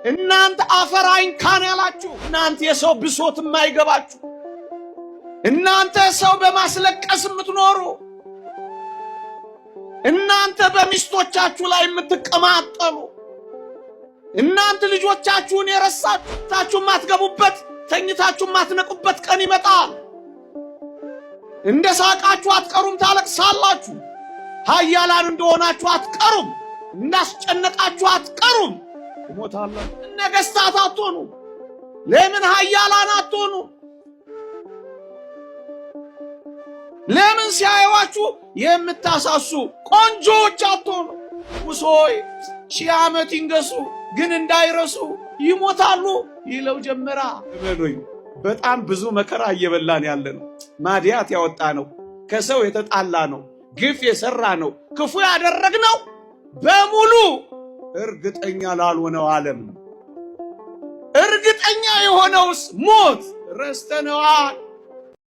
እናንተ አፈር አይንካን ያላችሁ፣ እናንተ የሰው ብሶት የማይገባችሁ፣ እናንተ ሰው በማስለቀስ የምትኖሩ፣ እናንተ በሚስቶቻችሁ ላይ የምትቀማጠሉ፣ እናንተ ልጆቻችሁን የረሳችሁ የማትገቡበት ተኝታችሁ የማትነቁበት ቀን ይመጣል። እንደ ሳቃችሁ አትቀሩም፣ ታለቅሳላችሁ። ኃያላን እንደሆናችሁ አትቀሩም፣ እንዳስጨነቃችሁ አትቀሩም፣ ትሞታላችሁ። ነገስታት አትሆኑ። ለምን ኃያላን አትሆኑ? ለምን ሲያዩዋችሁ የምታሳሱ ቆንጆዎች አትሆኑ? ውሶይ 1000 ዓመት ይንገሱ ግን እንዳይረሱ ይሞታሉ ይለው ጀመራ። እመኑኝ በጣም ብዙ መከራ እየበላን ያለ ነው። ማዲያት ያወጣ ነው፣ ከሰው የተጣላ ነው፣ ግፍ የሰራ ነው፣ ክፉ ያደረግነው በሙሉ እርግጠኛ ላልሆነው ዓለም ነው። እርግጠኛ የሆነውስ ሞት ረስተነዋል።